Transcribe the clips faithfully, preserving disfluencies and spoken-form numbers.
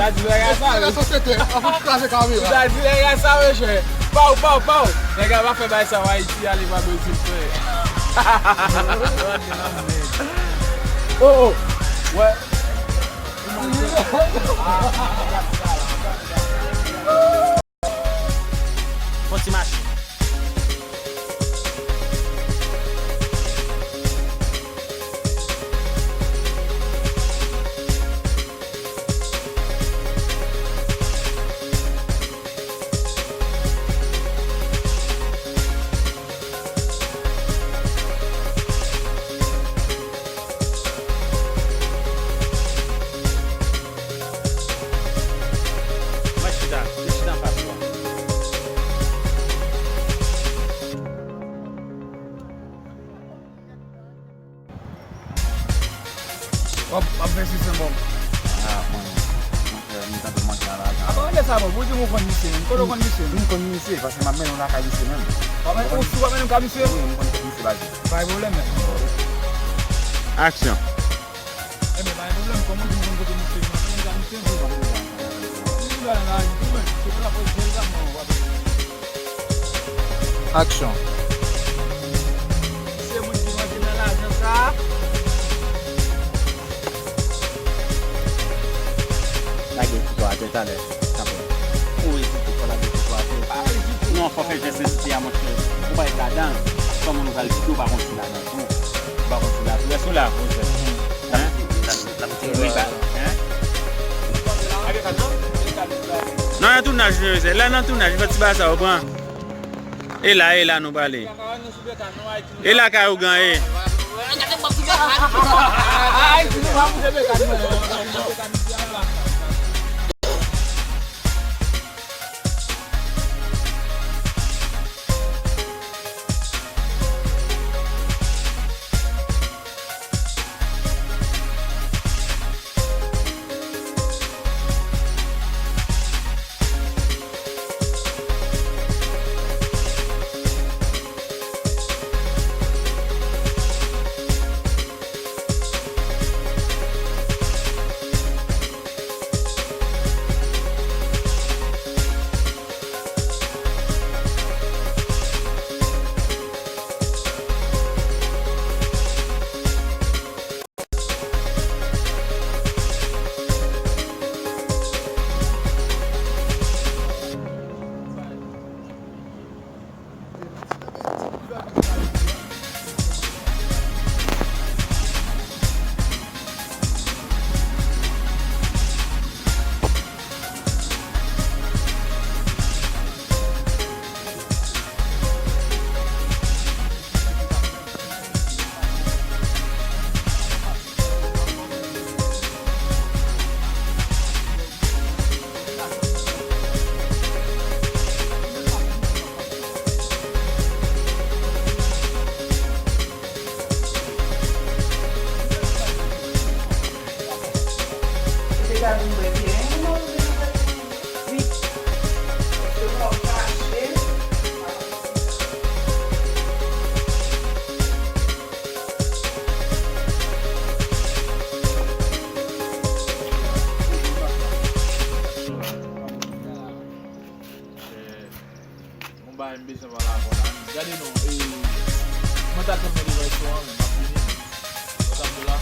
Di nèg a sa, wi. Sosyete, an fout kraze kamera. Ou ta di nèg a sa, wi, chè. Paw, paw, paw. Nèg a pa fè bagay sa w Ayiti, ale pa Brezil, frè. Oh, oh. Wè. Fon ti mache. Mwen chita, mwen chita anfas ou a. W ap, w ap fè sis an bò m. Ah, mwen, mwen fè, mwen tande manke an lajan. A pa rele sa, bò. Ou di m ou konn misye menm. Kote w konn misye menm? M konn misye, paske m ap mennen w lakay misye menm. W ap mennen, ou si w ap mennen m ka misye? Wi, m konn misye, baz. Pa gen pwoblèm, menm. Aksyon. Ebyen, pa gen pwoblèm. Kòman w di m konn kote misye ye? M ap mennen m ka misye? Wi, pa gen pwoblèm. Misye la, la, tou menm. Se pou la polis, se la, mwen, w ap Aksyon. Se moun ki manje nan lajan sa a. Lage kouto atè talè. Kanpe. Ou ezite, fò lage kouto atè. Pa ezite. Non, fò fè jès ezite a, monchè. Ou pa ret ladan. Kòman nou pral kite ou pa konn si ladan tou. Ou pa konn si ladan tou. Èske ou la, monchè? Hein? Wi, ba, hein? Non, nan tounaj, mesye. La nan tounaj, fè ti bagay sa, ou pran. E la, e la nou prale. E la kay ougan ye. Gon bagay m bezwen pale avè w la. Gade non, e, mwen t ap tann mwen devan restoran an, men m ap vini. Mwen t ap di w la,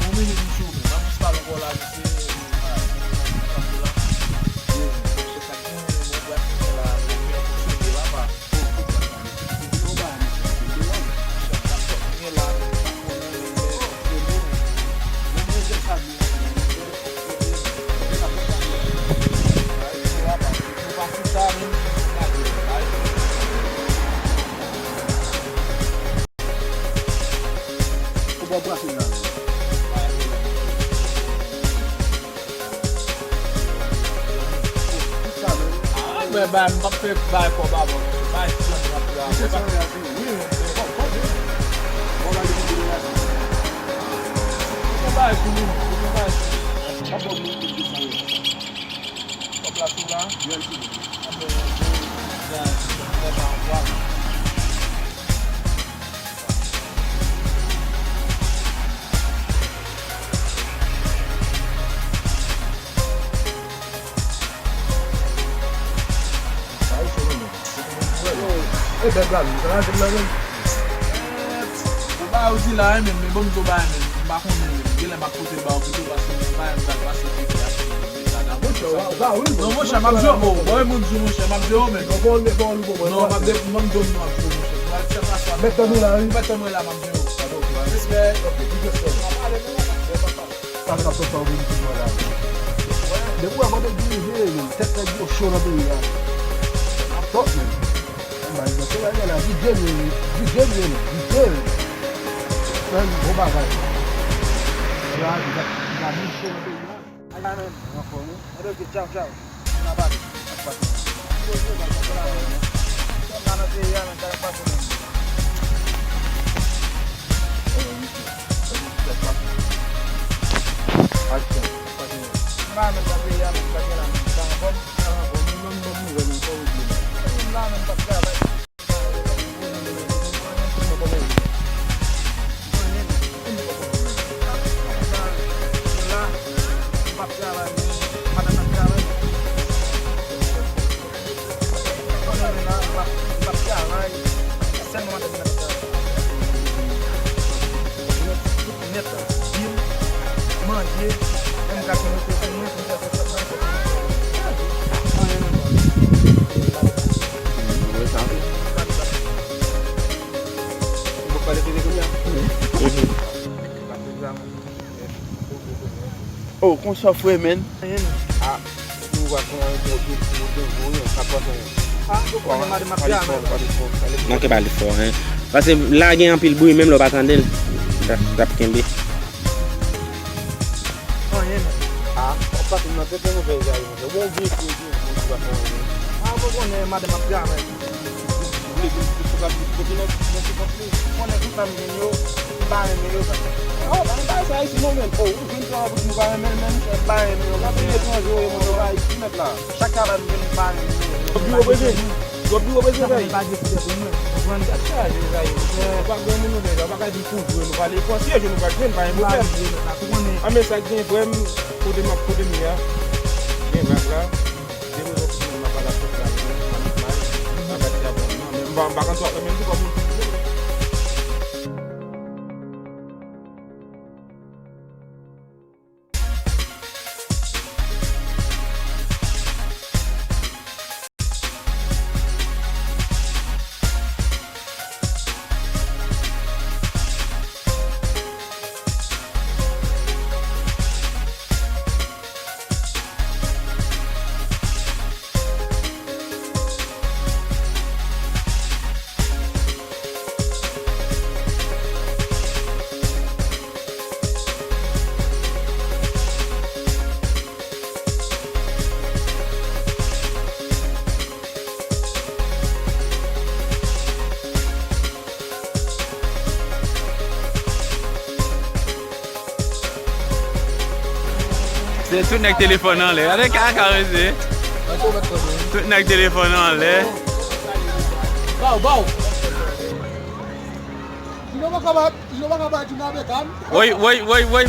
yon minit m sou ou, men m ap jis pale avè w la, mesye, mwen t ap di w la. Mesye, sa k gen, mwen bwè fimè la, mwen fonksyone, papa. Ah, men bay, m p ap fè bay kòb avè w, mesye. Bay, ti jan m ap fè avè w. Wi, men. Mwen bay pou nou, mwen bay pou nou. Kòb la sou la? Anben, bon, E bèl bral, ou ka lage l nan menm. Ou ba ou di la, men, men bon, m di w bagay, men, m pa konnen, men, genlè m ap pote l ba ou pito, paske m pa m pral pase pito a. Monchè, w a, w a, wi, non, monchè, m ap di w, bon, bon, e moun di w, monchè, m ap di w, men. Non, bon, bon, bon, bon, non, m ap de-, m ap di w, m ap di w, monchè. M ap fè sa. Mèt tan nou la, wi. Mèt tan mwen la, m ap di w. Respè. Ok, big respect. Sa k ap fè sa w vin di mwen la. Depi w wè vandredi rive, men, tèt nèg yo cho nan peyi a. Ap twòp, men. Mwen ba nou se la, la, D J nou ye, D J nou ye, D J nou ye. Men, bon bagay. La, la, la, nou cho nan peyi a. Ala menm, anfòm, wi. Anben, ok, tchaw, tchaw. N a pale. N a pale. Poze, ba, poze la, men. Sa nan peyi a, men, sa k ap pase, men. Aksyon. Sa k ap pase, men. M pa menm nan peyi a, men, sa k gen la, men. Sa anfòm? Sa anfòm. Yon nonm bon nouvèl, men, sa w di, men. Moun la, men, p ap travay. Manje, menm gaz mwen te fè mwen, pou m fè sèt sèt nan. Anyen menm. Ou wè sa tou? Ou pale tele kounye a? Mhm. Oh, konsa frè, men. Anyen menm. Ah, nou va pran yon gwo tou, gwo tou, gwo tou, sa pase, men. Ah, ou konnen madanm ap travay la. Pale fò, pale fò. Manke pale fò, hen. Paske la gen anpil bri, menm lè w pa tande l. L ap, l ap kenbe. Anyen menm. Ah, w ap pase nan tèt mwen, mwen fè zay, mwen fè. Bon, vye fre, vye fre, ou pa fè anyen. Ah, ou konnen madanm ap travay. Ou vle vin pou sa pou kote nan, nan sou kont li. Ou konnen tout sa m jwenn yo, m pa renmen yo sa. Oh, pa nan bagay sa isi non, men. Oh, ou jwenn travay pou di nou pa renmen l, men. M pa renmen yo. L ap vin etranje, ou renmen yo pa isi, mèt la. Chak travay m jwenn, m pa renmen yo. Yo pi wo bezwen. Yo pi wo bezwen, Zay. Sa pa deside pou mwen, konprann? Gad chaje, Zay. Ou pa granmoun non, men, ou pa ka di pou jwe, nou pale fò. Si e jwe, nou pa jwe, pa gen pwoblèm. An, men sa k gen, frè m, kote m ap, kote m ye a, gen vag la. Gen rezon pou mwen, m ap pale ak tout la, m ap mal, m ap gade abòne nan, men m pa, m pa konn twò renmen l tou kòm moun. Se tout nèg telefòn anlè. Gade kaka mesye. Tout nèg telefòn anlè. Baw, baw. Junior pa ka bat, Junior pa ka bat Junior Beckham. Woy, woy, woy.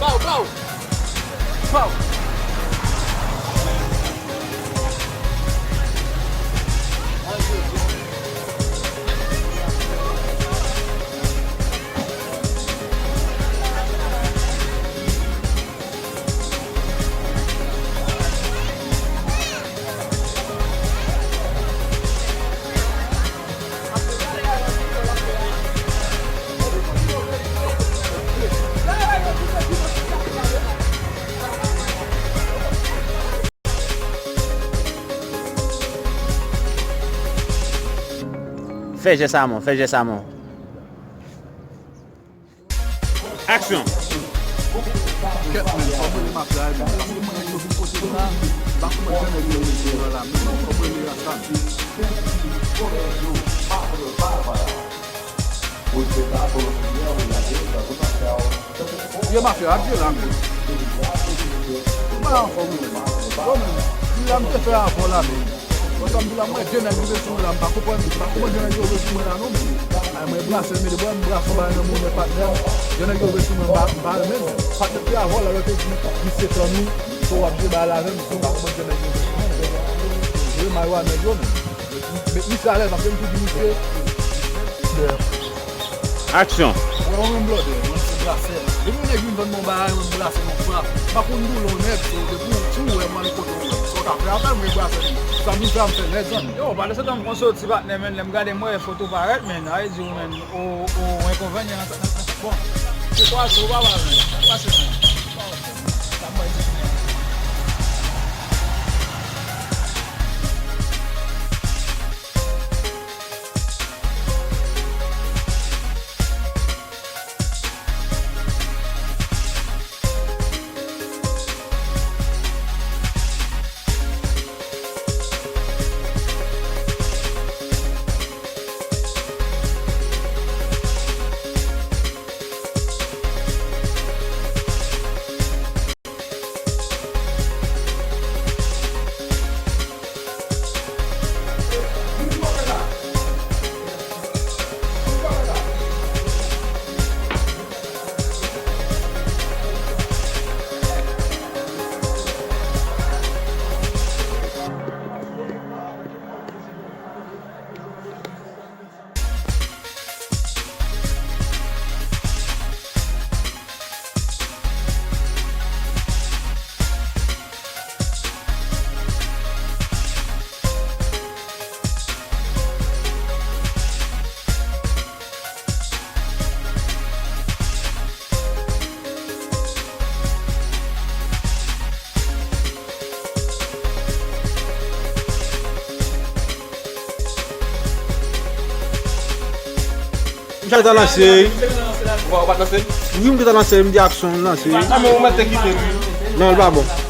Baw, baw. Baw. Fè jès a men w, fè jès a men w. Aksyon! Kèt, men, fò mwen li mafya a, men. Paske mwen menm yo vin kote m la, m pa konprann jan nèg yo rele yo la, men fò mwen li rasta. Vye mafya, ap vye la, men. Ou pa anfòm, ou menm. Bon, men, si la m te fè avè w la, men. Bon, sa m di la, mwen, de nèg rive sou mwen la, m pa konprann, m pa konprann de nèg yo rive sou mwen la, non, men. Ay, mwen brase, m mete bwa, m brase yon bagay nan moulen patnè m. De nèg yo rive sou mwen, m pa, m pa renmen. Patnè te avè w la, lè te di, misye tann ou, fò w ap jwe bagay la avè m, m pa konprann de nèg yo rive sou mwen, men. Wi, m a yo a nèg yo, men. Met misye alèz, paske m tou di misye. Aksyon. Mwen, mwen menm blòdè, mwen se brasè. Depi yon nèg vin vann mwen bagay, mwen brasè, mwen frap. M pa konn doulè yon nèg, se depi ou, si ou wè mwen kote ou wè. Sa w ka fè avè l, mwen brasè li. Sa m vin fè, m fè lèzann. Yo, pale se tan m konn soti patnè, men lè m gade m wè foto parèt, men, a vle di ou, men, ou, ou enkonvenyan nan sa, nan sa. Bon, se kwa se ou pa wè, men. Sa k pase, men? Sa m wè di, men. M chak ta lanse. Ou pa, ou pa t lanse? Wi, m chak ta lanse, m di aksyon, m lanse. Kòman ou mèt te kite l? Non, l pa bon.